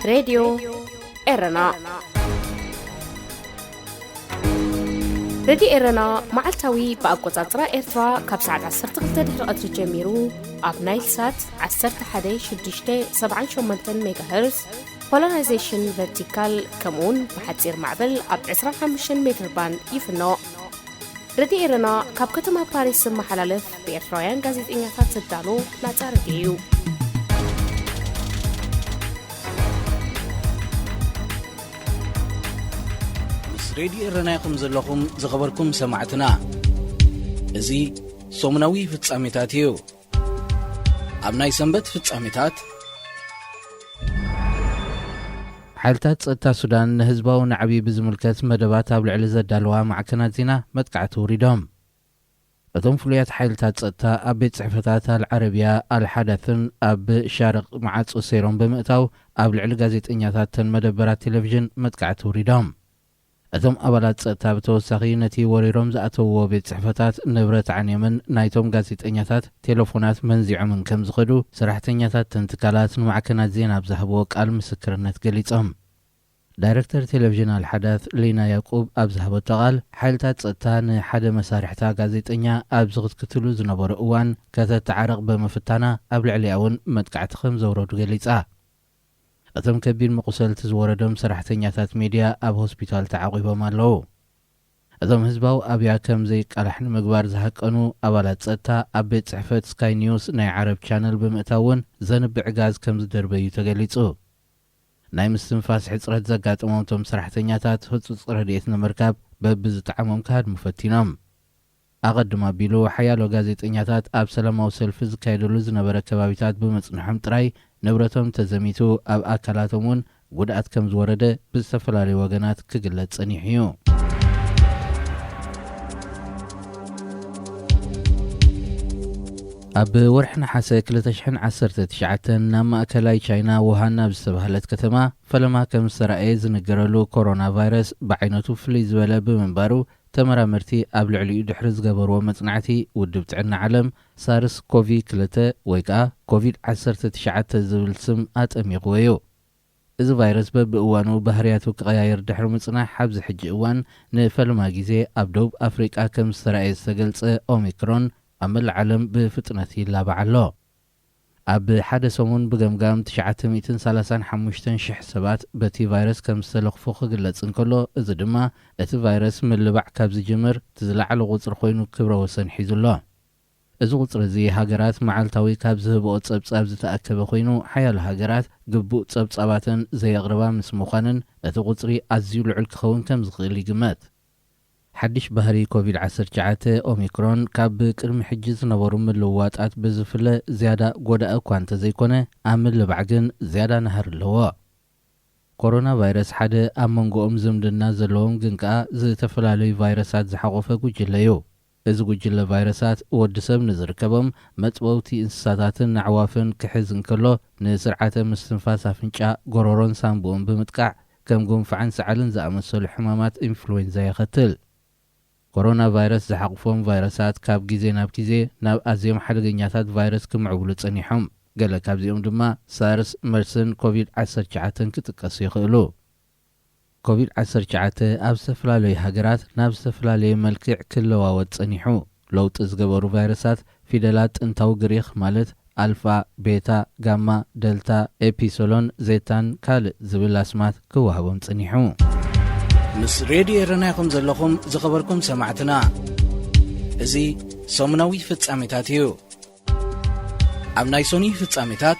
ሬድዮ ኤረና። ሬድዮ ኤረና መዓልታዊ ብኣቆጻጽራ ኤርትራ ካብ ሰዓት ዓሰርተ ክልተ ድሕሪ ቀትሪ ጀሚሩ ኣብ ናይል ሳት ዓሰርተ ሓደ ሽዱሽተ ሰብዓን ሸሞንተን ሜጋሄርዝ፣ ፖላራይዜሽን ቨርቲካል፣ ከምኡውን ብሓጺር ማዕበል ኣብ ዕስራን ሓሙሽተን ሜትር ባንድ ይፍኖ። ሬድዮ ኤረና ካብ ከተማ ፓሪስ ዝመሓላለፍ ብኤርትራውያን ጋዜጠኛታት ዝዳሎ ናጻ ሬድዮ እዩ። ምስ ሬድዮ ኤረና ኢኹም ዘለኹም ዝኸበርኩም ሰማዕትና። እዚ ሰሙናዊ ፍጻሜታት እዩ። ኣብ ናይ ሰንበት ፍጻሜታት፣ ሓይልታት ጸጥታ ሱዳን ንህዝባዊ ናዕቢ ብዝምልከት መደባት ኣብ ልዕሊ ዘዳለዋ ማዕከናት ዜና መጥቃዕቲ ውሪዶም። እቶም ፍሉያት ሓይልታት ጸጥታ ኣብ ቤት ጽሕፈታት ኣልዓረብያ ኣልሓዳትን ኣብ ሻርቕ መዓጹ ሰይሮም ብምእታው ኣብ ልዕሊ ጋዜጠኛታትን መደበራት ቴሌቪዥን መጥቃዕቲ ውሪዶም። እቶም ኣባላት ጸጥታ ብተወሳኺ ነቲ ወሪሮም ዝኣተውዎ ቤት ጽሕፈታት ንብረት ዓንዮምን ናይቶም ጋዜጠኛታት ቴሌፎናት መንዚዖምን ከም ዝኸዱ ሰራሕተኛታት ተን ትካላት ንማዕከናት ዜና ኣብ ዝሃብዎ ቃል ምስክርነት ገሊጾም። ዳይረክተር ቴሌቪዥን ኣልሓዳት ሊና ያዕቁብ ኣብ ዝሃበቶ ቃል፣ ሓይልታት ጸጥታ ንሓደ መሳርሕታ ጋዜጠኛ ኣብ ዝኽትክትሉ ዝነበሩ እዋን ከተተዓርቕ ብምፍታና ኣብ ልዕሊኣ እውን መጥቃዕቲ ከም ዘውረዱ ገሊጻ። እቶም ከቢድ መቑሰልቲ ዝወረዶም ሰራሕተኛታት ሚድያ ኣብ ሆስፒታል ተዓቒቦም ኣለዉ። እቶም ህዝባዊ ኣብያ ከም ዘይቃላሕ ንምግባር ዝሃቀኑ ኣባላት ጸጥታ ኣብ ቤት ጽሕፈት ስካይ ኒውስ ናይ ዓረብ ቻነል ብምእታው እውን ዘንብዕ ጋዝ ከም ዝደርበዩ ተገሊጹ። ናይ ምስትንፋስ ሕጽረት ዘጋጠሞም እቶም ሰራሕተኛታት ህጹጽ ረድኤት ንምርካብ በብዝጠዓሞም ክሃድሙ ፈቲኖም። ኣቐድም ኣቢሉ ሓያሎ ጋዜጠኛታት ኣብ ሰላማዊ ሰልፊ ዝካየደሉ ዝነበረ ከባቢታት ብምጽንሖም ጥራይ ንብረቶም ተዘሚቱ፣ ኣብ ኣካላቶም እውን ጉድኣት ከም ዝወረደ ብዝተፈላለዩ ወገናት ክግለጽ ጸኒሑ እዩ። ኣብ ወርሒ ነሓሰ ክልተ ሽሕን ዓሰርተ ትሽዓተን ናብ ማእከላይ ቻይና ውሃን ኣብ ዝተባህለት ከተማ ፈለማ ከም ዝተራእየ ዝንገረሉ ኮሮና ቫይረስ ብዓይነቱ ፍልይ ዝበለ ብምንባሩ፣ ተመራመርቲ ኣብ ልዕሊኡ ድሕሪ ዝገበርዎ መጽናዕቲ፣ ውድብ ጥዕና ዓለም ሳርስ ኮቪ ክልተ ወይ ከኣ ኮቪድ ዓሰርተ ትሽዓተ ዝብል ስም ኣጠሚቕዎ እዩ። እዚ ቫይረስ በብእዋኑ ባህርያቱ ክቐያየር ድሕሪ ምጽናሕ፣ ኣብዚ ሕጂ እዋን ንፈለማ ግዜ ኣብ ደቡብ ኣፍሪቃ ከም ዝተራእየ ዝተገልጸ ኦሚክሮን ኣብ መላእ ዓለም ብፍጥነት ይላባዕ ኣሎ። ኣብ ሓደ ሰሙን ብገምጋም ትሽዓተ ሚእትን ሰላሳን ሓሙሽተን ሽሕ ሰባት በቲ ቫይረስ ከም ዝተለኽፉ ክግለጽ እንከሎ፣ እዚ ድማ እቲ ቫይረስ ምልባዕ ካብ ዝጅምር እቲ ዝለዓለ ቁጽሪ ኮይኑ ክብረ ወሰን ሒዙ ኣሎ። እዚ ቁጽሪ እዚ ሃገራት መዓልታዊ ካብ ዝህብኦ ጸብጻብ ዝተኣከበ ኮይኑ፣ ሓያሎ ሃገራት ግቡእ ጸብጻባተን ዘየቕርባ ምስ ምዃነን፣ እቲ ቁጽሪ ኣዝዩ ልዑል ክኸውን ከም ዝኽእል ይግመት። ሓድሽ ባህሪ ኮቪድ ዓሰርተ ትሽዓተ ኦሚክሮን ካብ ቅድሚ ሕጂ ዝነበሩ ምልውዋጣት ብዝፍለ ዝያዳ ጎዳኢ እኳ እንተዘይኮነ፣ ኣብ ምልባዕ ግን ዝያዳ ናህሪ ኣለዎ። ኮሮና ቫይረስ ሓደ ኣብ መንጎኦም ዝምድና ዘለዎም ግን ከኣ ዝተፈላለዩ ቫይረሳት ዝሓቖፈ ጉጅለ እዩ። እዚ ጉጅለ ቫይረሳት ወዲ ሰብ ንዝርከቦም መጽበውቲ እንስሳታትን ኣዕዋፍን ክሕዝ እንከሎ፣ ንስርዓተ ምስትንፋስ ኣፍንጫ፣ ጎረሮን ሳንቡኡን ብምጥቃዕ፣ ከም ጉንፋዕን ሰዓልን ዝኣመሰሉ ሕማማት ኢንፍሉዌንዛ የኸትል። ኮሮና ቫይረስ ዝሓቑፎም ቫይረሳት ካብ ግዜ ናብ ግዜ ናብ ኣዝዮም ሓደገኛታት ቫይረስ ክምዕብሉ ጸኒሖም። ገለ ካብዚኦም ድማ ሳርስ፣ መርስን ኮቪድ ዓሰርተ ትሽዓተን ክጥቀሱ ይኽእሉ። ኮቪድ ዓሰርተ ትሽዓተ ኣብ ዝተፈላለዩ ሃገራት ናብ ዝተፈላለየ መልክዕ ክለዋወጥ ጸኒሑ። ለውጢ ዝገበሩ ቫይረሳት ፊደላት ጥንታዊ ግሪኽ ማለት ኣልፋ፣ ቤታ፣ ጋማ፣ ደልታ፣ ኤፒሰሎን፣ ዜታን ካልእ ዝብል ኣስማት ክወሃቦም ጸኒሑ። ምስ ሬድዮ ኤረና ኢኹም ዘለኹም ዝኸበርኩም ሰማዕትና። እዚ ሰሙናዊ ፍጻሜታት እዩ። ኣብ ናይ ሶኒ ፍጻሜታት፣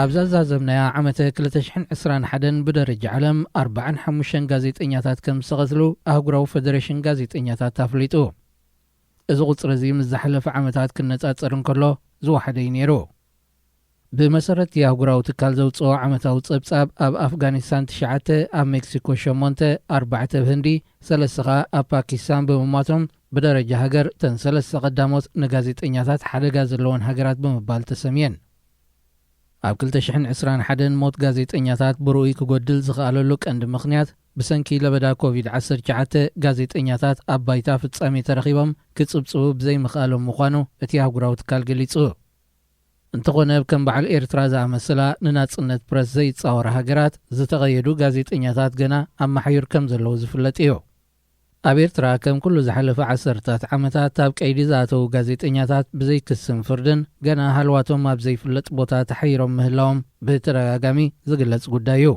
ኣብዛ ዛዘምናያ ዓመተ ክልተ ሽሕን ዕስራን ሓደን ብደረጃ ዓለም ኣርባዓን ሓሙሽተን ጋዜጠኛታት ከም ዝተቐትሉ ኣህጉራዊ ፈደሬሽን ጋዜጠኛታት ኣፍሊጡ። እዚ ቁጽሪ እዚ ምስ ዝሓለፈ ዓመታት ክነጻጸር እንከሎ ዝወሓደ እዩ ነይሩ። ብመሰረት እቲ ኣህጉራዊ ትካል ዘውጽኦ ዓመታዊ ጸብጻብ፣ ኣብ ኣፍጋኒስታን ትሽዓተ፣ ኣብ ሜክሲኮ ሸሞንተ፣ ኣርባዕተ ኣብ ህንዲ፣ ሰለስተ ከኣ ኣብ ፓኪስታን ብምሟቶም፣ ብደረጃ ሃገር እተን ሰለስተ ቀዳሞት ንጋዜጠኛታት ሓደጋ ዘለወን ሃገራት ብምባል ተሰምየን። ኣብ ክልተ ሽሕን ዕስራን ሓደን ሞት ጋዜጠኛታት ብርኡይ ክጎድል ዝኸኣለሉ ቀንዲ ምኽንያት፣ ብሰንኪ ለበዳ ኮቪድ ዓሰርተ ትሽዓተ ጋዜጠኛታት ኣብ ባይታ ፍጻሜ ተረኺቦም ክጽብጽቡ ብዘይምኽኣሎም ምዃኑ እቲ ኣህጉራዊ ትካል ገሊጹ። እንተኾነ፣ ከም በዓል ኤርትራ ዝኣመሰላ ንናጽነት ፕረስ ዘይጻወራ ሃገራት ዝተቐየዱ ጋዜጠኛታት ገና ኣብ መሓዩር ከም ዘለዉ ዝፍለጥ እዩ። ኣብ ኤርትራ ከም ኩሉ ዝሓለፈ ዓሰርታት ዓመታት ኣብ ቀይዲ ዝኣተዉ ጋዜጠኛታት ብዘይ ክስን ፍርድን ገና ሃልዋቶም ኣብ ዘይፍለጥ ቦታ ተሓይሮም ምህላዎም ብተደጋጋሚ ዝግለጽ ጉዳይ እዩ።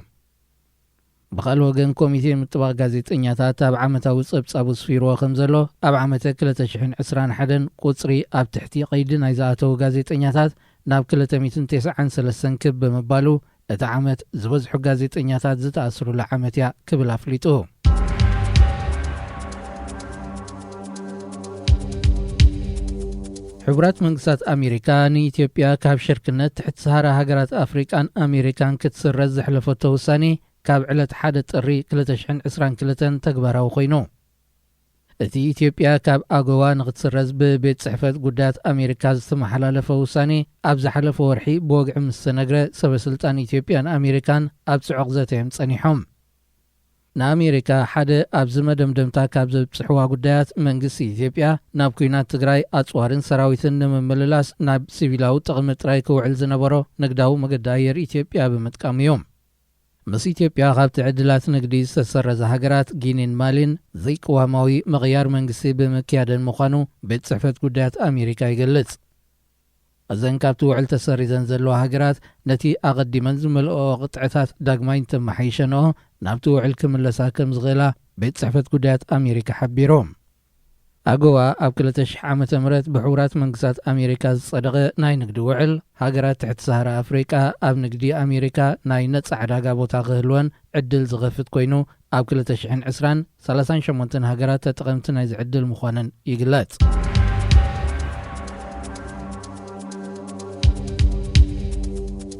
ብኻልእ ወገን፣ ኮሚቴ ምጥባቕ ጋዜጠኛታት ኣብ ዓመታዊ ጸብጻቡ ስፊርዎ ከም ዘሎ፣ ኣብ ዓመተ ክልተ ሽሕን ዕስራን ሓደን ቁጽሪ ኣብ ትሕቲ ቀይዲ ናይ ዝኣተዉ ጋዜጠኛታት ናብ ክልተ ሚእትን ተስዓን ሰለስተን ክብ ብምባሉ፣ እቲ ዓመት ዝበዝሑ ጋዜጠኛታት ዝተኣስሩላ ዓመት እያ ክብል ኣፍሊጡ። ሕቡራት መንግስታት ኣሜሪካ ንኢትዮጵያ ካብ ሽርክነት ትሕቲ ሰሃራ ሃገራት ኣፍሪቃን ኣሜሪካን ክትስረዝ ዘሕለፈቶ ውሳኔ፣ ካብ ዕለት ሓደ ጥሪ ክልተ ሽሕን ዕስራን ክልተን ተግባራዊ ኮይኑ። እቲ ኢትዮጵያ ካብ ኣጎዋ ንክትስረዝ ብቤት ጽሕፈት ጉዳያት ኣሜሪካ ዝተመሓላለፈ ውሳኔ፣ ኣብ ዝሓለፈ ወርሒ ብወግዒ ምስ ተነግረ፣ ሰበ ስልጣን ኢትዮጵያን ኣሜሪካን ኣብ ጽዑቕ ዘተ እዮም ጸኒሖም። ንኣሜሪካ ሓደ ኣብዚ መደምደምታ ካብ ዘብጽሕዋ ጉዳያት፣ መንግስቲ ኢትዮጵያ ናብ ኲናት ትግራይ ኣጽዋርን ሰራዊትን ንምምልላስ ናብ ሲቪላዊ ጥቕሚ ጥራይ ክውዕል ዝነበሮ ንግዳዊ መገዲ ኣየር ኢትዮጵያ ብምጥቃም እዩ። ምስ ኢትዮጵያ ካብቲ ዕድላት ንግዲ ዝተሰረዛ ሃገራት ጊኒን ማሊን ዘይቅዋማዊ ምቕያር መንግስቲ ብምክያደን ምዃኑ ቤት ጽሕፈት ጉዳያት ኣሜሪካ ይገልጽ። እዘን ካብቲ ውዕል ተሰሪዘን ዘለዋ ሃገራት፣ ነቲ ኣቐዲመን ዝመልኦ ቅጥዕታት ዳግማይ እንተመሓይሸንኦ፣ ናብቲ ውዕል ክምለሳ ከም ዝኽእላ ቤት ጽሕፈት ጉዳያት ኣሜሪካ ሓቢሩ። ኣጎዋ ኣብ ክልተ ሽሕ ዓመተ ምህረት ብሕቡራት መንግስታት ኣሜሪካ ዝጸደቐ ናይ ንግዲ ውዕል፣ ሃገራት ትሕቲ ሰሃራ ኣፍሪቃ ኣብ ንግዲ ኣሜሪካ ናይ ነጻ ዕዳጋ ቦታ ክህልወን ዕድል ዝኸፍት ኮይኑ፣ ኣብ ክልተ ሽሕን ዕስራን፣ ሰላሳን ሸሞንተን ሃገራት ተጠቐምቲ ናይዚ ዕድል ምዃነን ይግለጽ።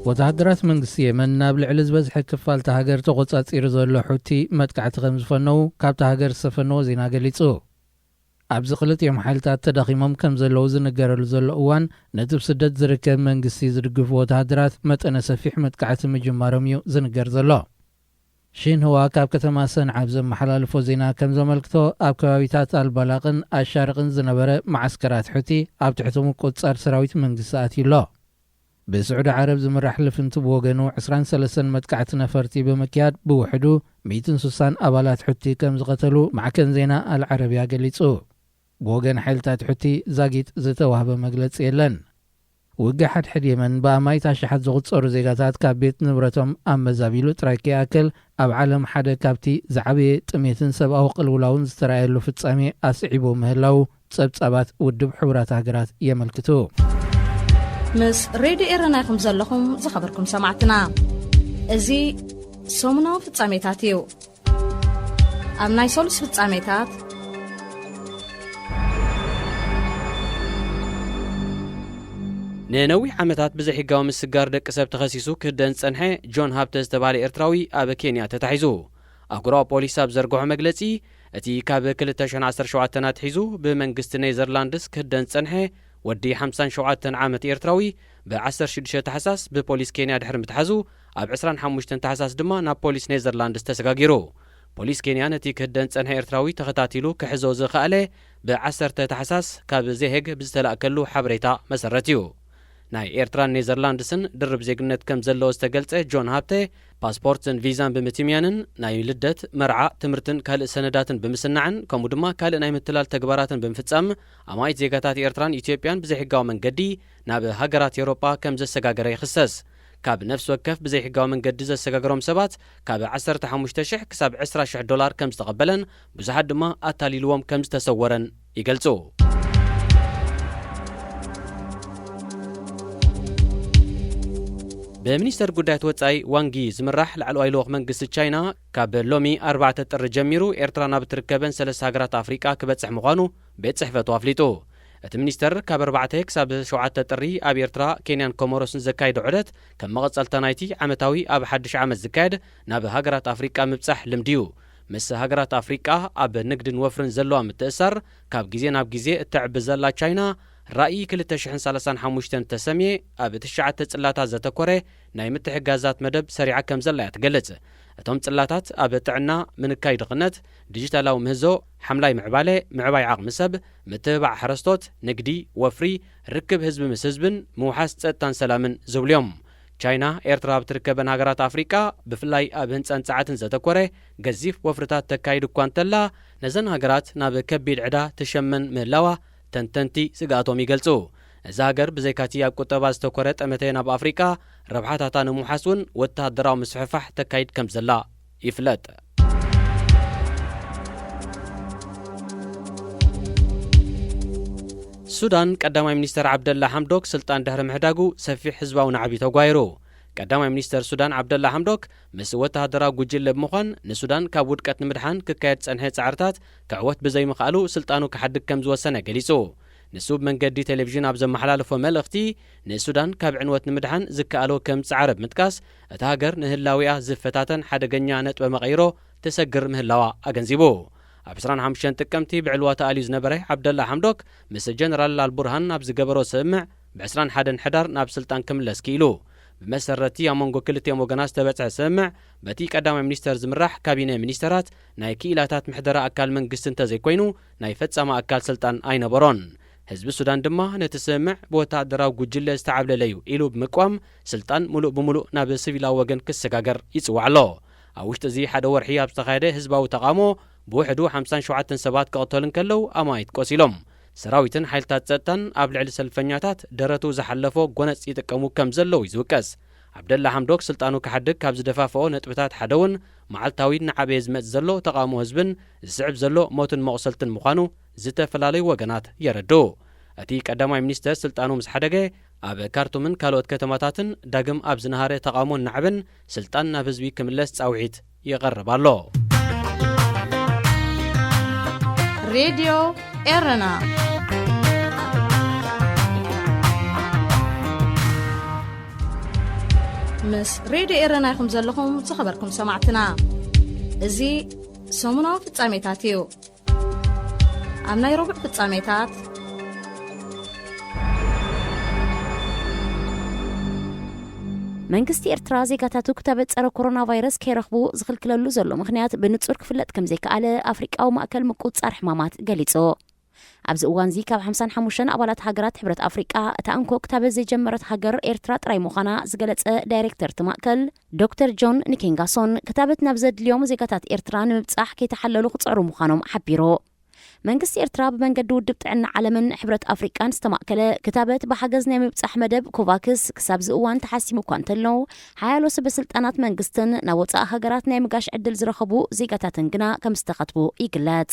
ወተሃደራት መንግስቲ የመን ናብ ልዕሊ ዝበዝሐ ክፋል እታ ሃገር ተቖጻጺሩ ዘሎ ሑቲ መጥቃዕቲ ከም ዝፈነዉ ካብታ ሃገር ዝተፈነወ ዜና ገሊጹ። ኣብዚ ክልቲኦም ሓይልታት ተዳኺሞም ከም ዘለዉ ዝንገረሉ ዘሎ እዋን፣ ነቲ ብስደት ዝርከብ መንግስቲ ዝድግፉ ወተሃደራት መጠነ ሰፊሕ መጥቃዕቲ ምጅማሮም እዩ ዝንገር ዘሎ። ሺንህዋ ካብ ከተማ ሰንዓ ኣብ ዘመሓላልፎ ዜና ከም ዘመልክቶ፣ ኣብ ከባቢታት ኣልባላቕን ኣሻርቕን ዝነበረ መዓስከራት ሑቲ ኣብ ትሕቲ ምቁጽጻር ሰራዊት መንግስቲ ኣትዩ ኣሎ። ብስዑዲ ዓረብ ዝምራሕ ልፍንቲ ብወገኑ ዕስራን ሰለስተን መጥቃዕቲ ነፈርቲ ብምክያድ ብውሕዱ ሚእትን ስሳን ኣባላት ሑቲ ከም ዝቐተሉ ማዕከን ዜና ኣልዓረብያ ገሊጹ። ብወገን ሓይልታት ሑቲ ዛጊት ዝተዋህበ መግለጺ የለን። ውግእ ሓድሕድ የመን ብኣማኢት ኣሽሓት ዝቑጸሩ ዜጋታት ካብ ቤት ንብረቶም ኣመዛቢሉ ጥራይ ከይኣክል፣ ኣብ ዓለም ሓደ ካብቲ ዝዓበየ ጥሜትን ሰብኣዊ ቅልውላውን ዝተራእየሉ ፍጻሜ ኣስዒቡ ምህላው ጸብጻባት ውድብ ሕቡራት ሃገራት የመልክቱ። ምስ ሬድዮ ኤረና ኢኹም ዘለኹም ዝኸበርኩም ሰማዕትና። እዚ ሰሙናዊ ፍጻሜታት እዩ። ኣብ ናይ ሰሉስ ፍጻሜታት፣ ንነዊሕ ዓመታት ብዘይሕጋዊ ምስጋር ደቂ ሰብ ተኸሲሱ ክህደን ዝጸንሐ ጆን ሃብተ ዝተባህለ ኤርትራዊ ኣብ ኬንያ ተታሒዙ። ኣህጉራዊ ፖሊስ ኣብ ዘርግሖ መግለጺ፣ እቲ ካብ ክልተ ሽሕን ዓሰርተ ሸውዓተን ኣትሒዙ ብመንግስቲ ኔዘርላንድስ ክህደን ዝጸንሐ ወዲ ሓምሳን ሸውዓተን ዓመት ኤርትራዊ፣ ብ ዓሰርተ ሽዱሽተ ታሕሳስ ብፖሊስ ኬንያ ድሕሪ ምትሓዙ፣ ኣብ ዕስራን ሓሙሽተን ታሕሳስ ድማ ናብ ፖሊስ ኔዘርላንድስ ተሰጋጊሩ። ፖሊስ ኬንያ ነቲ ክህደን ዝጸንሐ ኤርትራዊ ተኸታቲሉ ክሕዞ ዝኸኣለ፣ ብ ዓሰርተ ታሕሳስ ካብ ዜሄግ ብዝተላእከሉ ሓበሬታ መሰረት እዩ። ናይ ኤርትራን ኔዘርላንድስን ድርብ ዜግነት ከም ዘለዎ ዝተገልጸ ጆን ሃብተ፣ ፓስፖርትን ቪዛን ብምትምያንን፣ ናይ ልደት፣ መርዓ፣ ትምህርትን ካልእ ሰነዳትን ብምስናዕን፣ ከምኡ ድማ ካልእ ናይ ምትላል ተግባራትን ብምፍጻም፣ ኣማኢት ዜጋታት ኤርትራን ኢትዮጵያን ብዘይሕጋዊ መንገዲ ናብ ሃገራት ኤውሮጳ ከም ዘሰጋገረ ይኽሰስ። ካብ ነፍሲ ወከፍ ብዘይሕጋዊ መንገዲ ዘሰጋገሮም ሰባት ካብ ዓሰርተ ሓሙሽተ ሽሕ ክሳብ ዕስራ ሽሕ ዶላር ከም ዝተቐበለን፣ ብዙሓት ድማ ኣታሊልዎም ከም ዝተሰወረን ይገልጹ። ብሚኒስተር ጉዳያት ወጻኢ ዋንጊ ዝምራሕ ላዕለዋይ ልኡኽ መንግስቲ ቻይና፣ ካብ ሎሚ ኣርባዕተ ጥሪ ጀሚሩ ኤርትራ ናብ እትርከበን ሰለስተ ሃገራት ኣፍሪቃ ክበጽሕ ምዃኑ ቤት ጽሕፈቱ ኣፍሊጡ። እቲ ሚኒስተር ካብ ኣርባዕተ ክሳብ ሸውዓተ ጥሪ ኣብ ኤርትራ፣ ኬንያን ኮሞሮስን ዘካይዶ ዑደት፣ ከም መቐጸልታ ናይቲ ዓመታዊ ኣብ ሓድሽ ዓመት ዝካየድ ናብ ሃገራት ኣፍሪቃ ምብጻሕ ልምዲ እዩ። ምስ ሃገራት ኣፍሪቃ ኣብ ንግድን ወፍርን ዘለዋ ምትእሳር፣ ካብ ግዜ ናብ ግዜ እተዕቢ ዘላ ቻይና፣ ራእይ ክልተ ሽሕን ሰላሳን ሓሙሽተን ተሰምየ ኣብ ትሽዓተ ጽላታት ዘተኮረ ናይ ምትሕጋዛት መደብ ሰሪዓ ከም ዘላ እያ ትገልጽ። እቶም ጽላታት ኣብ ጥዕና፣ ምንካይ ድኽነት፣ ዲጂታላዊ ምህዞ፣ ሓምላይ ምዕባለ፣ ምዕባይ ዓቕሚ ሰብ፣ ምትብባዕ ሓረስቶት፣ ንግዲ፣ ወፍሪ፣ ርክብ ህዝቢ ምስ ህዝብን ምውሓስ ጸጥታን ሰላምን ዝብሉ እዮም። ቻይና፣ ኤርትራ ኣብ ትርከበን ሃገራት ኣፍሪቃ ብፍላይ ኣብ ህንጻን ጸዓትን ዘተኮረ ገዚፍ ወፍርታት ተካይድ እኳ እንተላ፣ ነዘን ሃገራት ናብ ከቢድ ዕዳ ትሸመን ምህላዋ ተንተንቲ ስግኣቶም ይገልጹ። እዛ ሃገር ብዘይካቲ ኣብ ቁጠባ ዝተኮረ ጠመተ ናብ ኣፍሪቃ ረብሓታታ ንምውሓስ እውን ወተሃደራዊ ምስፍሕፋሕ ተካይድ ከም ዘላ ይፍለጥ። ሱዳን፣ ቀዳማይ ሚኒስተር ዓብደላ ሓምዶክ ስልጣን ድሕሪ ምሕዳጉ ሰፊሕ ህዝባዊ ናዕቢ ተጓይሩ። ቀዳማይ ሚኒስተር ሱዳን ዓብደላ ሓምዶክ ምስ ወተሃደራዊ ጉጅለ ብምዃን ንሱዳን ካብ ውድቀት ንምድሓን ክካየድ ጸንሐ ጻዕርታት ክዕወት ብዘይምኽኣሉ ስልጣኑ ክሓድግ ከም ዝወሰነ ገሊጹ። ንሱ ብመንገዲ ቴሌቪዥን ኣብ ዘመሓላለፎ መልእኽቲ፣ ንሱዳን ካብ ዕንወት ንምድሓን ዝከኣሎ ከም ዝጸዓረ ብምጥቃስ፣ እታ ሃገር ንህላዊኣ ዝፈታተን ሓደገኛ ነጥበ መቐይሮ ትሰግር ምህላዋ ኣገንዚቡ። ኣብ ዕስራን ሓሙሽተን ጥቅምቲ ብዕልዋ ተኣልዩ ዝነበረ ዓብደላ ሓምዶክ ምስ ጀነራል ኣልቡርሃን ኣብ ዝገበሮ ስምምዕ ብ ዕስራን ሓደን ሕዳር ናብ ስልጣን ክምለስ ክኢሉ። ብመሰረቲ ኣብ መንጎ ክልቲኦም ወገናት ዝተበጽሐ ስምምዕ በቲ ቀዳማይ ሚኒስተር ዝምራሕ ካቢነ ሚኒስተራት ናይ ክኢላታት ምሕደራ ኣካል መንግስቲ እንተዘይኮይኑ ናይ ፈጻሚ ኣካል ስልጣን ኣይነበሮን። ህዝቢ ሱዳን ድማ ነቲ ስምምዕ ብወተሃደራዊ ጉጅለ ዝተዓብለለ እዩ ኢሉ ብምቅዋም ስልጣን ሙሉእ ብሙሉእ ናብ ሲቪላዊ ወገን ክሰጋገር ይጽዋዕ ኣሎ። ኣብ ውሽጢ እዚ ሓደ ወርሒ ኣብ ዝተኻየደ ህዝባዊ ተቓውሞ ብውሕዱ ሓምሳን ሸውዓተን ሰባት ክቕተሉ እንከለዉ ኣማኢት ቆሲሎም። ሰራዊትን ሓይልታት ጸጥታን ኣብ ልዕሊ ሰልፈኛታት ደረቱ ዝሓለፎ ጎነጽ ይጥቀሙ ከም ዘለዉ እዩ ዝውቀስ። ዓብደላ ሓምዶክ ስልጣኑ ክሓድግ ካብ ዝደፋፍኦ ነጥብታት ሓደ እውን መዓልታዊ እናዓበየ ዝመጽእ ዘሎ ተቓውሞ ህዝብን ዝስዕብ ዘሎ ሞትን መቑሰልትን ምዃኑ ዝተፈላለዩ ወገናት የረድኡ። እቲ ቀዳማይ ሚኒስተር ስልጣኑ ምስ ሓደገ ኣብ ካርቱምን ካልኦት ከተማታትን ዳግም ኣብ ዝነሃረ ተቓውሞን ናዕብን ስልጣን ናብ ህዝቢ ክምለስ ጻውዒት ይቐርብ ኣሎ። ሬድዮ ኤረና ምስ ሬድዮ ኤረና ኢኹም ዘለኹም ዝኸበርኩም ሰማዕትና። እዚ ሰሙናዊ ፍጻሜታት እዩ። ኣብ ናይ ረቡዕ ፍጻሜታት መንግስቲ ኤርትራ ዜጋታቱ ክታበት ጸረ ኮሮና ቫይረስ ከይረኽቡ ዝኽልክለሉ ዘሎ ምኽንያት ብንጹር ክፍለጥ ከም ዘይከኣለ ኣፍሪቃዊ ማእከል ምቁጽጻር ሕማማት ገሊጹ። ኣብዚ እዋንዚ ካብ ሓምሳን ሓሙሽተን ኣባላት ሃገራት ሕብረት ኣፍሪቃ እታ እንኮ ክታበት ዘይጀመረት ሃገር ኤርትራ ጥራይ ምዃና ዝገለጸ ዳይሬክተር እቲ ማእከል ዶክተር ጆን ኒኬንጋሶን ክታበት ናብ ዘድልዮም ዜጋታት ኤርትራ ንምብጻሕ ከይተሓለሉ ክጽዕሩ ምዃኖም ሓቢሩ። መንግስቲ ኤርትራ ብመንገዲ ውድብ ጥዕና ዓለምን ሕብረት ኣፍሪቃን ዝተማእከለ ክታበት ብሓገዝ ናይ ምብጻሕ መደብ ኮቫክስ ክሳብ እዚ እዋን ተሓሲሙ እኳ እንተሎ፣ ሓያሎ ሰበ ስልጣናት መንግስትን ናብ ወጻኢ ሃገራት ናይ ምጋሽ ዕድል ዝረኸቡ ዜጋታትን ግና ከም ዝተኸትቡ ይግለጽ።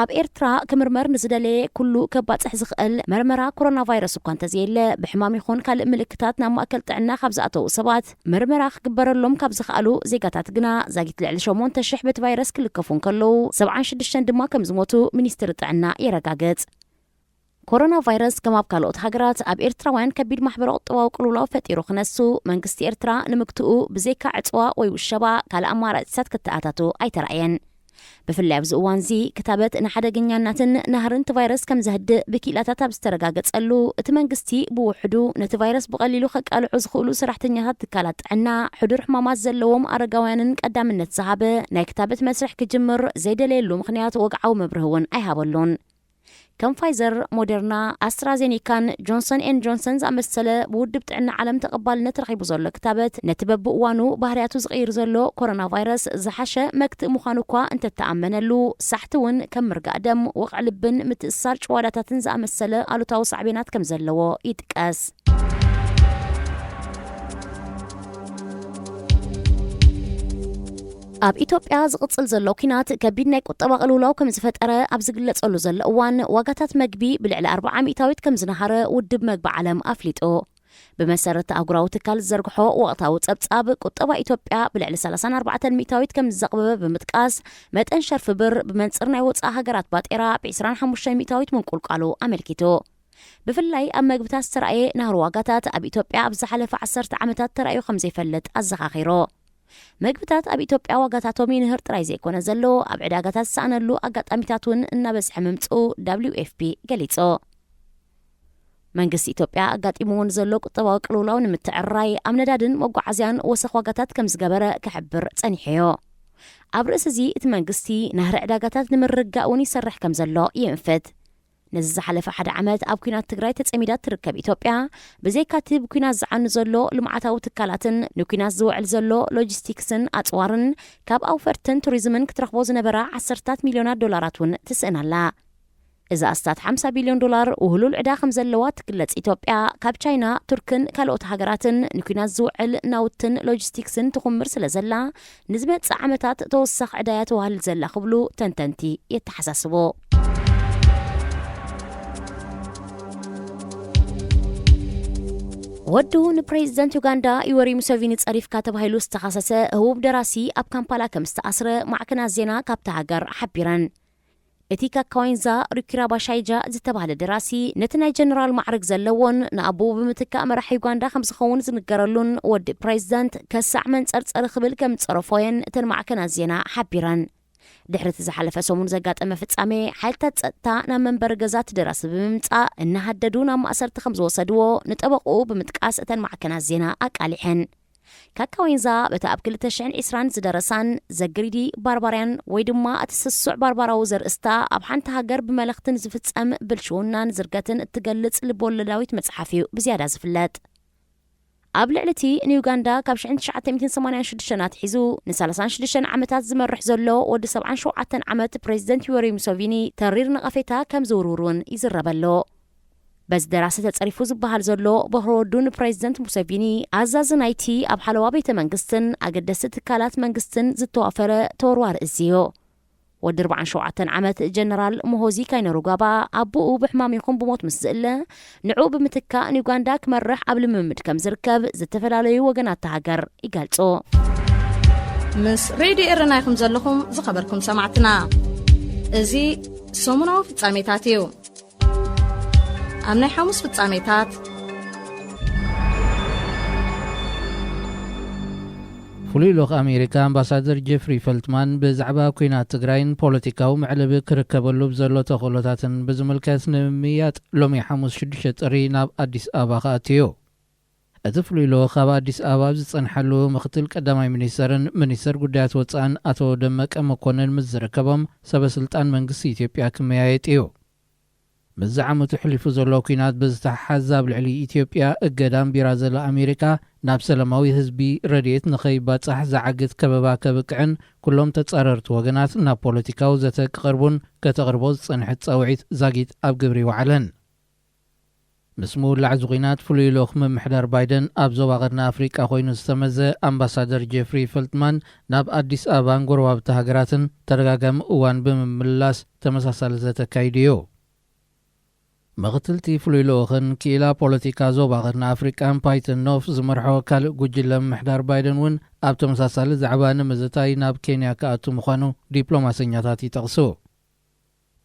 ኣብ ኤርትራ ክምርመር ንዝደለየ ኩሉ ከባጽሕ ዝኽእል መርመራ ኮሮና ቫይረስ እኳ እንተዘየለ፣ ብሕማም ይኹን ካልእ ምልክታት ናብ ማእከል ጥዕና ካብ ዝኣተዉ ሰባት መርመራ ክግበረሎም ካብ ዝኽኣሉ ዜጋታት ግና ዛጊት ልዕሊ ሸሞንተ ሽሕ በቲ ቫይረስ ክልከፉ እንከለዉ፣ ሰብዓን ሽዱሽተን ድማ ከም ዝሞቱ ሚኒስትሪ ጥዕና የረጋግጽ። ኮሮና ቫይረስ ከም ኣብ ካልኦት ሃገራት ኣብ ኤርትራውያን ከቢድ ማሕበረ ቁጠባዊ ቅልውላው ፈጢሩ ክነሱ፣ መንግስቲ ኤርትራ ንምግትኡ ብዘይካ ዕጽዋ ወይ ውሸባ ካልእ ኣማራጺታት ክተኣታቱ ኣይተራእየን። ብፍላይ ኣብዚ እዋንዚ ክታበት ንሓደገኛናትን ናህርን እቲ ቫይረስ ከም ዘህድእ ብክኢላታት ኣብ ዝተረጋገጸሉ፣ እቲ መንግስቲ ብውሕዱ ነቲ ቫይረስ ብቐሊሉ ከቃልዑ ዝኽእሉ ሰራሕተኛታት ትካላት ጥዕና፣ ሕዱር ሕማማት ዘለዎም ኣረጋውያንን ቀዳምነት ዝሃበ ናይ ክታበት መስርሕ ክጅምር ዘይደለየሉ ምኽንያት ወግዓዊ መብርሂ እውን ኣይሃበሉን። ከም ፋይዘር፣ ሞደርና፣ ኣስትራዜኒካን ጆንሰን ኤን ጆንሰን ዝኣመሰለ ብውድብ ጥዕና ዓለም ተቐባልነት ረኺቡ ዘሎ ክታበት፣ ነቲ በብእዋኑ ባህርያቱ ዝቕይር ዘሎ ኮሮና ቫይረስ ዝሓሸ መክትእ ምዃኑ እኳ እንተተኣመነሉ፣ ሳሕቲ እውን ከም ምርጋእ ደም፣ ወቕዒ ልብን ምትእስሳር ጭዋዳታትን ዝኣመሰለ ኣሉታዊ ሳዕቤናት ከም ዘለዎ ይጥቀስ። ኣብ ኢትዮጵያ ዝቕጽል ዘሎ ኲናት ከቢድ ናይ ቁጠባ ቅልውላው ከም ዝፈጠረ ኣብ ዝግለጸሉ ዘሎ እዋን፣ ዋጋታት መግቢ ብልዕሊ ኣርብዓ ሚእታዊት ከም ዝነሃረ ውድብ መግቢ ዓለም ኣፍሊጡ። ብመሰረት ኣህጉራዊ ትካል ዝዘርግሖ ወቕታዊ ጸብጻብ፣ ቁጠባ ኢትዮጵያ ብልዕሊ ሰላሳን ኣርባዕተን ሚእታዊት ከም ዝዘቕበበ ብምጥቃስ፣ መጠን ሸርፊ ብር ብመንጽር ናይ ወጻኢ ሃገራት ባጤራ ብ ዕስራን ሓሙሽተን ሚእታዊት ምንቁልቋሉ ኣመልኪቱ። ብፍላይ ኣብ መግብታት ዝተራእየ ናህሪ ዋጋታት ኣብ ኢትዮጵያ ኣብ ዝሓለፈ ዓሰርተ ዓመታት ተራእዩ ከም ዘይፈልጥ ኣዘኻኺሩ። መግብታት ኣብ ኢትዮጵያ ዋጋታቶም ይንህር ጥራይ ዘይኮነ ዘሎ፣ ኣብ ዕዳጋታት ዝሰኣነሉ ኣጋጣሚታት እውን እናበዝሐ ምምጽኡ ደብሊው ኤፍ ፒ ገሊጹ። መንግስቲ ኢትዮጵያ ኣጋጢምዎ ንዘሎ ቁጠባዊ ቅልውላው ንምትዕርራይ ኣብ ነዳድን መጓዓዝያን ወሰኽ ዋጋታት ከም ዝገበረ ክሕብር ጸኒሑዮ። ኣብ ርእሲ እዚ እቲ መንግስቲ ናህሪ ዕዳጋታት ንምርግጋእ እውን ይሰርሕ ከም ዘሎ ይእንፍት። ነዚ ዝሓለፈ ሓደ ዓመት ኣብ ኲናት ትግራይ ተጸሚዳ እትርከብ ኢትዮጵያ፣ ብዘይካቲ ብኲናት ዝዓኑ ዘሎ ልምዓታዊ ትካላትን ንኲናት ዝውዕል ዘሎ ሎጂስቲክስን ኣጽዋርን ካብ ኣውፈርትን ቱሪዝምን ክትረኽቦ ዝነበራ ዓሰርታት ሚልዮናት ዶላራት እውን ትስእን ኣላ። እዚ ኣስታት ሓምሳ ቢልዮን ዶላር ውህሉል ዕዳ ከም ዘለዋ ትግለጽ ኢትዮጵያ፣ ካብ ቻይና፣ ቱርክን ካልኦት ሃገራትን ንኲናት ዝውዕል ናውትን ሎጂስቲክስን ትኹምር ስለ ዘላ፣ ንዝመጽእ ዓመታት ተወሳኺ ዕዳ እያ ተዋህልል ዘላ ክብሉ ተንተንቲ የተሓሳስቡ። ወዱ ንፕሬዚደንት ዩጋንዳ ዩወሪ ሙሴቪኒ ጸሪፍካ ተባሂሉ ዝተኸሰሰ ህቡብ ደራሲ ኣብ ካምፓላ ከም ዝተኣስረ ማዕከናት ዜና ካብታ ሃገር ሓቢረን። እቲ ካካዋይንዛ ሩኪራባሻይጃ ዝተባህለ ደራሲ፣ ነቲ ናይ ጀነራል ማዕርግ ዘለዎን ንኣቦኡ ብምትካእ መራሒ ዩጋንዳ ከም ዝኸውን ዝንገረሉን ወዲ ፕሬዚዳንት ከሳዕ መንጸርጸሪ ክብል ከም ዝጸረፎየን እተን ማዕከናት ዜና ሓቢረን። ድሕሪ እቲ ዝሓለፈ ሰሙን ዘጋጠመ ፍጻሜ፣ ሓይልታት ጸጥታ ናብ መንበሪ ገዛ እቲ ደራሲ ብምምጻእ እናሃደዱ ናብ ማእሰርቲ ከም ዝወሰድዎ ንጠበቕኡ ብምጥቃስ እተን ማዕከናት ዜና ኣቃሊሐን። ካካዊንዛ በቲ ኣብ ክልተ ሽሕን ዕስራን ዝደረሳን ዘግሪዲ ባርባርያን ወይ ድማ እቲ ስሱዕ ባርባራዊ ዘርእስታ ኣብ ሓንቲ ሃገር ብመለኽትን ዝፍጸም ብልሽውናን ዝርገትን እትገልጽ ልብ ወለዳዊት መጽሓፍ እዩ ብዝያዳ ዝፍለጥ። ኣብ ልዕሊ እቲ ንዩጋንዳ ካብ ሽሕን ትሽዓተ ሚእትን ሰማንያን ሽዱሽተን ኣትሒዙ ንሰላሳን ሽዱሽተን ዓመታት ዝመርሕ ዘሎ ወዲ ሰብዓን ሸውዓተን ዓመት ፕሬዚደንት ዩወሪ ሙሶቪኒ ተሪር ነቐፌታ ከም ዝውርውር እውን ይዝረበ ኣሎ። በዚ ደራሲ ተጸሪፉ ዝበሃል ዘሎ በኹሪ ወዱ ንፕሬዚደንት ሙሰቪኒ ኣዛዚ ናይቲ ኣብ ሓለዋ ቤተ መንግስትን ኣገደስቲ ትካላት መንግስትን ዝተዋፈረ ተወርዋሪ እዝዮ። ወዲ ኣርባዓን ሸውዓተን ዓመት ጀነራል ሞሆዚ ካይነሩጋባ ኣቦኡ ብሕማም ይኹን ብሞት ምስ ዝእለ፣ ንዕኡ ብምትካእ ንዩጋንዳ ክመርሕ ኣብ ልምምድ ከም ዝርከብ ዝተፈላለዩ ወገናት እታ ሃገር ይገልጹ። ምስ ሬድዮ ኤረና ኢኹም ዘለኹም ዝኸበርኩም ሰማዕትና። እዚ ሰሙናዊ ፍጻሜታት እዩ። ኣብ ናይ ሓሙስ ፍጻሜታት፣ ፍሉይ ልኡኽ ኣሜሪካ ኣምባሳደር ጀፍሪ ፈልትማን ብዛዕባ ኲናት ትግራይን ፖለቲካዊ መዕለቢ ክርከበሉ ብዘሎ ተኽእሎታትን ብዝምልከት ንምምይያጥ ሎሚ ሓሙስ ሽዱሽተ ጥሪ ናብ ኣዲስ ኣበባ ክኣቱ እዩ። እቲ ፍሉይ ልኡኽ ኣብ ኣዲስ ኣበባ ኣብ ዝጸንሓሉ፣ ምኽትል ቀዳማይ ሚኒስተርን ሚኒስተር ጉዳያት ወጻእን ኣቶ ደመቀ መኮንን ምስ ዝርከቦም ሰበ ስልጣን መንግስቲ ኢትዮጵያ ክመያየጥ እዩ። ምስዚ ዓመቱ ሕሊፉ ዘሎ ኲናት ብዝተሓሓዝ፣ ኣብ ልዕሊ ኢትዮጵያ እገዳ ኣንቢራ ዘላ ኣሜሪካ፣ ናብ ሰላማዊ ህዝቢ ረድኤት ንኸይባጻሕ ዝዓግት ከበባ ከብቅዕን፣ ኩሎም ተጻረርቲ ወገናት ናብ ፖለቲካዊ ዘተ ክቐርቡን ከተቕርቦ ዝጸንሐት ጻውዒት ዛጊት ኣብ ግብሪ ይውዓለን። ምስ ምውላዕ እዚ ኲናት፣ ፍሉይ ልኡኽ ምምሕዳር ባይደን ኣብ ዞባ ቀርኒ ኣፍሪቃ ኮይኑ ዝተመዘ ኣምባሳደር ጄፍሪ ፈልትማን፣ ናብ ኣዲስ ኣበባን ጎረባብቲ ሃገራትን ተደጋጋሚ እዋን ብምምልላስ ተመሳሳሊ ዘተ ኣካይዱ እዩ። ምኽትልቲ ፍሉይ ልኡኽን ክኢላ ፖለቲካ ዞባ ቀርኒ ኣፍሪቃን ፓይተን ኖፍ ዝመርሖ ካልእ ጉጅለ ምምሕዳር ባይደን እውን ኣብ ተመሳሳሊ ዛዕባ ንምዝታይ ናብ ኬንያ ክኣቱ ምዃኑ ዲፕሎማሰኛታት ይጠቕሱ።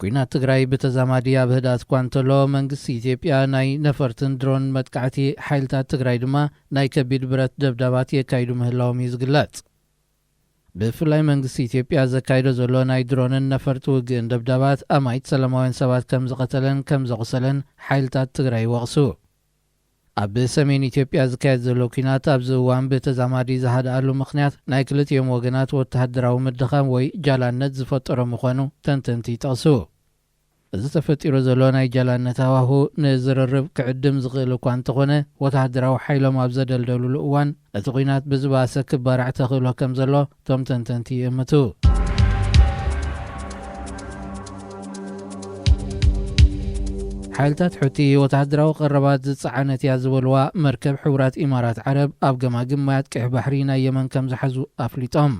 ኲናት ትግራይ ብተዛማዲ ኣብ ህድኣት እኳ እንተሎ፣ መንግስቲ ኢትዮጵያ ናይ ነፈርትን ድሮን መጥቃዕቲ፣ ሓይልታት ትግራይ ድማ ናይ ከቢድ ብረት ደብዳባት የካይዱ ምህላዎም እዩ ዝግለጽ። ብፍላይ መንግስቲ ኢትዮጵያ ዘካይዶ ዘሎ ናይ ድሮንን ነፈርቲ ውግእን ደብዳባት፣ ኣማኢት ሰላማውያን ሰባት ከም ዝቐተለን ከም ዘቑሰለን ሓይልታት ትግራይ ይወቕሱ። ኣብ ሰሜን ኢትዮጵያ ዝካየድ ዘሎ ኲናት ኣብዚ እዋን ብተዛማዲ ዝሃድኣሉ ምኽንያት፣ ናይ ክልቲኦም ወገናት ወተሃደራዊ ምድኻም ወይ ጃላነት ዝፈጠሮ ምዃኑ ተንተንቲ ይጠቕሱ። እዚ ተፈጢሩ ዘሎ ናይ ጃላነት ሃዋሁ ንዝርርብ ክዕድም ዝኽእል እኳ እንተኾነ፣ ወተሃደራዊ ሓይሎም ኣብ ዘደልደሉሉ እዋን፣ እቲ ኲናት ብዝባሰ ክባራዕ ተኽእሎ ከም ዘሎ እቶም ተንተንቲ ይእምቱ። ሓይልታት ሑቲ፣ ወተሃደራዊ ቀረባት ዝጸዓነት እያ ዝበልዋ መርከብ ሕቡራት ኢማራት ዓረብ፣ ኣብ ገማግም ማያት ቀይሕ ባሕሪ ናይ የመን ከም ዝሓዙ ኣፍሊጦም።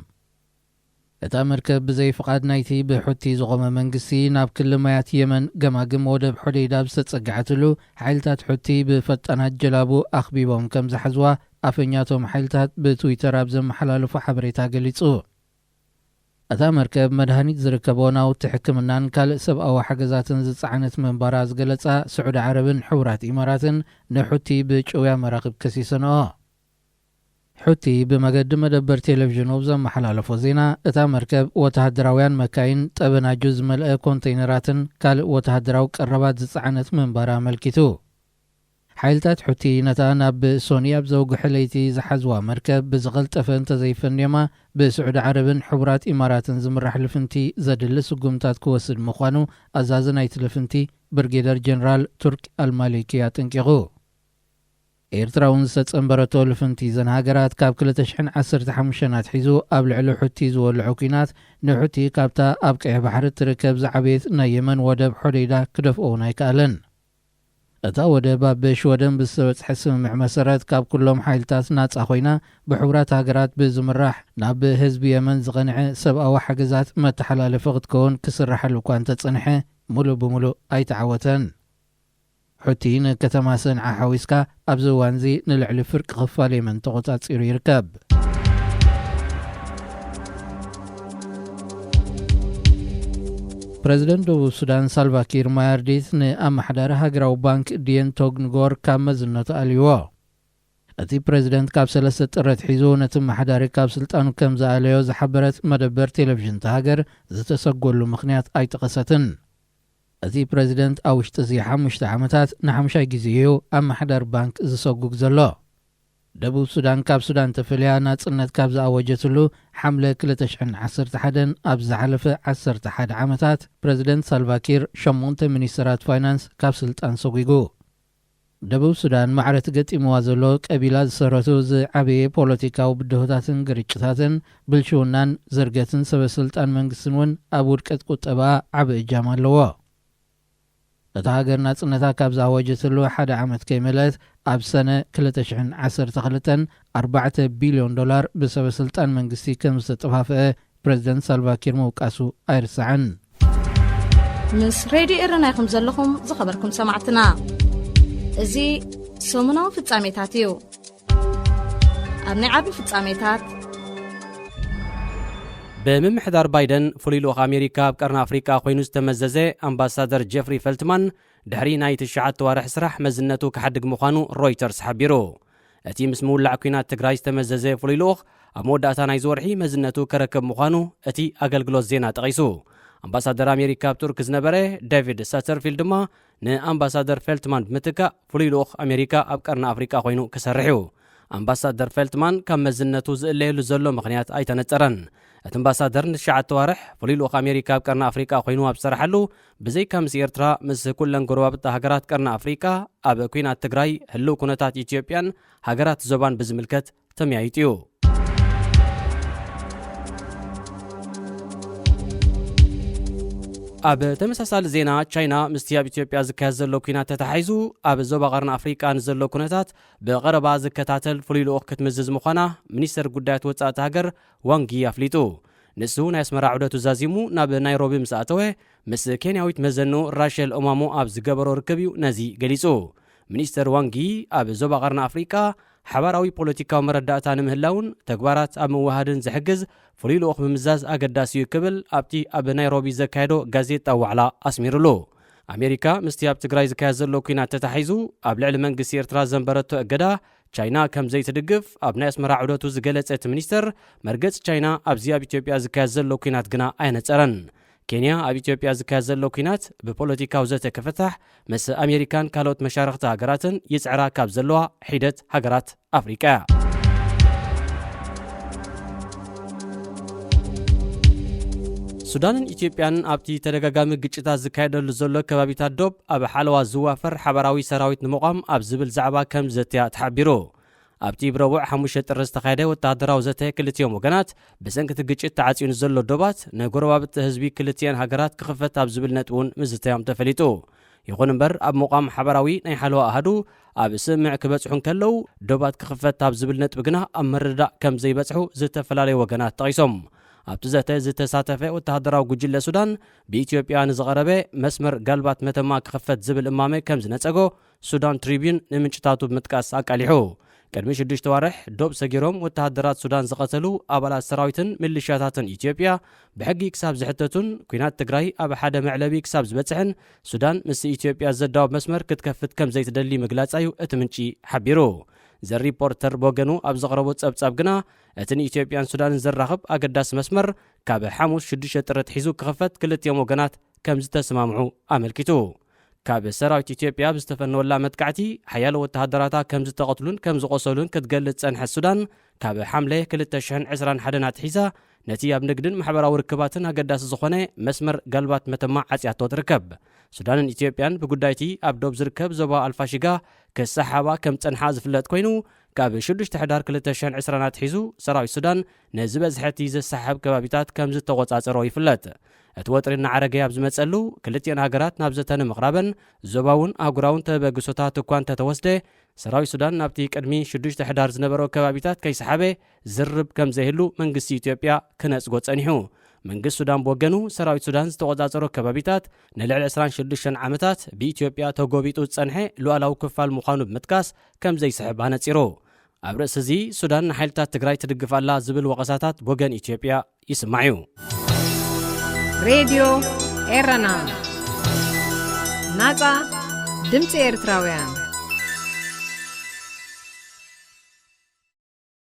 እታ መርከብ ብዘይ ፍቓድ ናይቲ ብሑቲ ዝቖመ መንግስቲ፣ ናብ ክሊ ማያት የመን ገማግም ወደብ ሖደይዳ ኣብ ዝተጸግዐትሉ፣ ሓይልታት ሑቲ ብፈጣናት ጀላቡ ኣኽቢቦም ከም ዝሓዝዋ፣ ኣፈኛቶም ሓይልታት ብትዊተር ኣብ ዘመሓላለፎ ሓበሬታ ገሊጹ። እታ መርከብ፣ መድሃኒት ዝርከቦ ናውቲ ሕክምናን ካልእ ሰብኣዊ ሓገዛትን ዝጸዓነት ምንባራ ዝገለጻ ስዑዲ ዓረብን ሕቡራት ኢማራትን፣ ንሑቲ ብጭውያ መራኽብ ከሲሰንኦ። ሑቲ ብመገዲ መደበር ቴሌቪዥኑ ብዘመሓላለፎ ዜና፣ እታ መርከብ ወተሃደራውያን መካይን፣ ጠበናጁ ዝመልአ ኮንተይነራትን ካልእ ወተሃደራዊ ቀረባት ዝጸዓነት ምንባራ ኣመልኪቱ። ሓይልታት ሑቲ ነታ ናብ ሶኒ ኣብ ዘውግሐ ለይቲ ዝሓዝዋ መርከብ ብዝቐልጠፈ እንተዘይፈንዮማ፣ ብስዑዲ ዓረብን ሕቡራት ኢማራትን ዝምራሕ ልፍንቲ ዘድሊ ስጉምታት ክወስድ ምዃኑ ኣዛዚ ናይቲ ልፍንቲ ብርጌደር ጀነራል ቱርክ ኣልማሊኪ ኣጠንቂቑ። ኤርትራ እውን ዝተጸንበረቶ ልፍንቲ እዘን ሃገራት ካብ ክልተ ሽሕን ዓሰርተ ሓሙሽተን ኣትሒዙ ኣብ ልዕሊ ሑቲ ዝወልዖ ኲናት፣ ንሑቲ ካብታ ኣብ ቀይሕ ባሕሪ እትርከብ ዝዓበየት ናይ የመን ወደብ ሖደይዳ ክደፍኦ እውን ኣይከኣለን። እታ ወደብ ኣብ ሽወደን ብዝተበጽሐ ስምምዕ መሰረት ካብ ኩሎም ሓይልታት ናጻ ኮይና፣ ብሕቡራት ሃገራት ብዝምራሕ ናብ ህዝቢ የመን ዝቐንዐ ሰብኣዊ ሓገዛት መተሓላለፊ ክትከውን ክስርሓሉ እኳ እንተጸንሐ፣ ሙሉእ ብሙሉእ ኣይተዓወተን። ሑቲ ንከተማ ሰንዓ ሓዊስካ ኣብዚ እዋንዚ ንልዕሊ ፍርቂ ክፋል የመን ተቖጻጺሩ ይርከብ። ፕረዚደንት ደቡብ ሱዳን ሳልቫኪር ማያርዲት ንኣመሓዳሪ ሃገራዊ ባንክ ዲየን ቶግ ንጎር ካብ መዝነቱ ኣልይዎ። እቲ ፕረዚደንት ካብ ሰለስተ ጥሪ ኣትሒዙ ነቲ ኣመሓዳሪ ካብ ስልጣኑ ከም ዝኣለዮ ዝሓበረት መደበር ቴሌቪዥን እታ ሃገር፣ ዝተሰጎሉ ምኽንያት ኣይጠቐሰትን። እቲ ፕረዚደንት ኣብ ውሽጢ እዚ ሓሙሽተ ዓመታት ንሓሙሻይ ግዜ እዩ ኣመሓዳሪ ባንክ ዝሰጉግ ዘሎ። ደቡብ ሱዳን ካብ ሱዳን ተፈልያ ናጽነት ካብ ዝኣወጀትሉ ሓምለ ክልተ ሽሕን ዓሰርተ ሓደን ኣብ ዝሓለፈ ዓሰርተ ሓደ ዓመታት፣ ፕረዚደንት ሳልቫኪር ሸሞንተ ሚኒስተራት ፋይናንስ ካብ ስልጣን ሰጒጉ። ደቡብ ሱዳን ማዕረ እቲ ገጢምዋ ዘሎ ቀቢላ ዝሰረቱ ዝዓበየ ፖለቲካዊ ብድሆታትን ግርጭታትን፣ ብልሽውናን ዝርገትን ሰበ ስልጣን መንግስትን እውን ኣብ ውድቀት ቁጠባኣ ዓቢ እጃም ኣለዎ። እታ ሃገር ናጽነታ ካብ ዝኣወጀትሉ ሓደ ዓመት ከይመልአት፣ ኣብ ሰነ ክልተ ሽሕን ዓሰርተ ክልተን ኣርባዕተ ቢልዮን ዶላር ብሰበ ስልጣን መንግስቲ ከም ዝተጠፋፍአ ፕረዚደንት ሳልቫኪር ምውቃሱ ኣይርሳዕን። ምስ ሬድዮ ኤረና ኢኹም ዘለኹም ዝኸበርኩም ሰማዕትና። እዚ ሰሙናዊ ፍጻሜታት እዩ። ኣብ ናይ ዓቢ ፍጻሜታት፣ ብምምሕዳር ባይደን ፍሉይ ልኡኽ ኣሜሪካ ኣብ ቀርኒ ኣፍሪቃ ኮይኑ ዝተመዘዘ ኣምባሳደር ጀፍሪ ፈልትማን፣ ድሕሪ ናይ ትሽዓተ ዋርሕ ስራሕ መዝነቱ ክሓድግ ምዃኑ ሮይተርስ ሓቢሩ። እቲ ምስ ምውላዕ ኲናት ትግራይ ዝተመዘዘ ፍሉይ ልኡኽ፣ ኣብ መወዳእታ ናይዚ ወርሒ መዝነቱ ከረክብ ምዃኑ እቲ ኣገልግሎት ዜና ጠቒሱ። ኣምባሳደር ኣሜሪካ ኣብ ቱርክ ዝነበረ ዴቪድ ሳተርፊልድ ድማ ንኣምባሳደር ፌልትማን ብምትካእ ፍሉይ ልኡኽ ኣሜሪካ ኣብ ቀርኒ ኣፍሪቃ ኮይኑ ክሰርሕ እዩ። ኣምባሳደር ፌልትማን ካብ መዝነቱ ዝእለየሉ ዘሎ ምኽንያት ኣይተነጸረን። እቲ ኣምባሳደር ንትሽዓተ ዋርሕ ፍሉይ ልኡኽ ኣሜሪካ ኣብ ቀርኒ ኣፍሪቃ ኮይኑ ኣብ ዝሰርሓሉ፣ ብዘይካ ምስ ኤርትራ፣ ምስ ኩለን ጎረባብቲ ሃገራት ቀርኒ ኣፍሪቃ፣ ኣብ ኲናት ትግራይ፣ ህልው ኩነታት ኢትዮጵያን ሃገራት ዞባን ብዝምልከት ተመያይጡ እዩ። ኣብ ተመሳሳሊ ዜና፣ ቻይና ምስቲ ኣብ ኢትዮጵያ ዝካየድ ዘሎ ኲናት ተተሓሒዙ ኣብ ዞባ ቀርኒ ኣፍሪቃ ንዘሎ ኩነታት ብቐረባ ዝከታተል ፍሉይ ልኡኽ ክትምዝዝ ምዃና ሚኒስተር ጉዳያት ወጻኢ እታ ሃገር ዋንጊ ኣፍሊጡ። ንሱ ናይ ኣስመራ ዑደቱ ዛዚሙ ናብ ናይሮቢ ምስ ኣተወ፣ ምስ ኬንያዊት መዘንኡ ራሸል ኦማሞ ኣብ ዝገበሮ ርክብ እዩ ነዚ ገሊጹ። ሚኒስተር ዋንጊ ኣብ ዞባ ቀርኒ ኣፍሪቃ ሓባራዊ ፖለቲካዊ መረዳእታ ንምህላውን ተግባራት ኣብ ምውሃድን ዝሕግዝ ፍሉይ ልኡኽ ምምዛዝ ኣገዳሲ እዩ ክብል ኣብቲ ኣብ ናይሮቢ ዘካየዶ ጋዜጣ ዋዕላ ኣስሚሩሉ። ኣሜሪካ ምስቲ ኣብ ትግራይ ዝካየድ ዘሎ ኲናት ተታሒዙ ኣብ ልዕሊ መንግስቲ ኤርትራ ዘንበረቶ እገዳ ቻይና ከም ዘይትድግፍ ኣብ ናይ ኣስመራ ዑደቱ ዝገለጸ እቲ ሚኒስተር፣ መርገጽ ቻይና ኣብዚ ኣብ ኢትዮጵያ ዝካየድ ዘሎ ኲናት ግና ኣየነጸረን። ኬንያ ኣብ ኢትዮጵያ ዝካየድ ዘሎ ኲናት ብፖለቲካዊ ዘተ ክፍታሕ ምስ ኣሜሪካን ካልኦት መሻርኽቲ ሃገራትን ይጽዕራ ካብ ዘለዋ ሒደት ሃገራት ኣፍሪቃ እያ። ሱዳንን ኢትዮጵያን ኣብቲ ተደጋጋሚ ግጭታት ዝካየደሉ ዘሎ ከባቢታት ዶብ ኣብ ሓለዋ ዝዋፈር ሓባራዊ ሰራዊት ንምቋም ኣብ ዝብል ዛዕባ ከም ዘተያ ተሓቢሩ። ኣብቲ ብረቡዕ ሓሙሽተ ጥሪ ዝተኻየደ ወተሃደራዊ ዘተ ክልቲኦም ወገናት፣ ብሰንኪ እቲ ግጭት ተዓጽዩ ንዘሎ ዶባት ንጎረባብቲ ህዝቢ ክልቲአን ሃገራት ክኽፈት ኣብ ዝብል ነጥቢ እውን ምዝተዮም ተፈሊጡ። ይኹን እምበር፣ ኣብ ምቋም ሓባራዊ ናይ ሓለዋ ኣሃዱ ኣብ ስምምዕ ክበጽሑ እንከለዉ፣ ዶባት ክኽፈት ኣብ ዝብል ነጥቢ ግና ኣብ ምርድዳእ ከም ዘይበጽሑ ዝተፈላለዩ ወገናት ጠቒሶም። ኣብቲ ዘተ ዝተሳተፈ ወተሃደራዊ ጉጅለ ሱዳን፣ ብኢትዮጵያ ንዝቐረበ መስመር ጋልባት መተማ ክኽፈት ዝብል እማመ ከም ዝነጸጎ ሱዳን ትሪቢዩን ንምንጭታቱ ብምጥቃስ ኣቃሊሑ። ቅድሚ ሽዱሽተ ዋርሕ ዶብ ሰጊሮም ወተሃደራት ሱዳን ዝቐተሉ ኣባላት ሰራዊትን ሚሊሻታትን ኢትዮጵያ ብሕጊ ክሳብ ዝሕተቱን፣ ኲናት ትግራይ ኣብ ሓደ መዕለቢ ክሳብ ዝበጽሕን፣ ሱዳን ምስ ኢትዮጵያ ዘዳውብ መስመር ክትከፍት ከም ዘይትደሊ ምግላጻ እዩ እቲ ምንጪ ሓቢሩ። ዘ ሪፖርተር ብወገኑ ኣብ ዘቕረቦ ጸብጻብ ግና፣ እቲ ንኢትዮጵያን ሱዳንን ዘራኽብ ኣገዳሲ መስመር ካብ ሓሙስ ሽዱሽተ ጥሪ ኣትሒዙ ክኽፈት ክልቲኦም ወገናት ከም ዝተሰማምዑ ኣመልኪቱ። ካብ ሰራዊት ኢትዮጵያ ብዝተፈነወላ መጥቃዕቲ ሓያሎ ወተሃደራታ ከም ዝተቐትሉን ከም ዝቖሰሉን ክትገልጽ ጸንሐት ሱዳን፣ ካብ ሓምለ ክልተ ሽሕን ዕስራን ሓደን ኣትሒዛ ነቲ ኣብ ንግድን ማሕበራዊ ርክባትን ኣገዳሲ ዝኾነ መስመር ጋልባት መተማ ዓጽያቶ ትርከብ። ሱዳንን ኢትዮጵያን ብጉዳይቲ ኣብ ዶብ ዝርከብ ዞባ ኣልፋሽጋ ክሰሓሓባ ከም ጸንሓ ዝፍለጥ ኮይኑ፣ ካብ ሽዱሽተ ሕዳር ክልተ ሽሕን ዕስራን ኣትሒዙ ሰራዊት ሱዳን ንዝበዝሐ እቲ ዘሰሓሕብ ከባቢታት ከም ዝተቖጻጸሮ ይፍለጥ። እቲ ወጥሪ እናዓረገ ኣብ ዝመጸሉ፣ ክልቲኣን ሃገራት ናብ ዘተ ንምቕራበን ዞባውን ኣህጉራውን ተበግሶታት እኳ እንተተወስደ፣ ሰራዊት ሱዳን ናብቲ ቅድሚ ሽዱሽተ ሕዳር ዝነበሮ ከባቢታት ከይሰሓበ ዝርብ ከም ዘይህሉ መንግስቲ ኢትዮጵያ ክነጽጎ ጸኒሑ። መንግስቲ ሱዳን ብወገኑ፣ ሰራዊት ሱዳን ዝተቖጻጸሮ ከባቢታት ንልዕሊ ዕስራን ሽዱሽተን ዓመታት ብኢትዮጵያ ተጎቢጡ ዝጸንሐ ሉዓላዊ ክፋል ምዃኑ ብምጥቃስ ከም ዘይስሕብ ኣነጺሩ። ኣብ ርእሲ እዚ፣ ሱዳን ንሓይልታት ትግራይ ትድግፍ ኣላ ዝብል ወቐሳታት ብወገን ኢትዮጵያ ይስማዕ እዩ። ሬድዮ ኤረና፣ ናጻ ድምፂ ኤርትራውያን።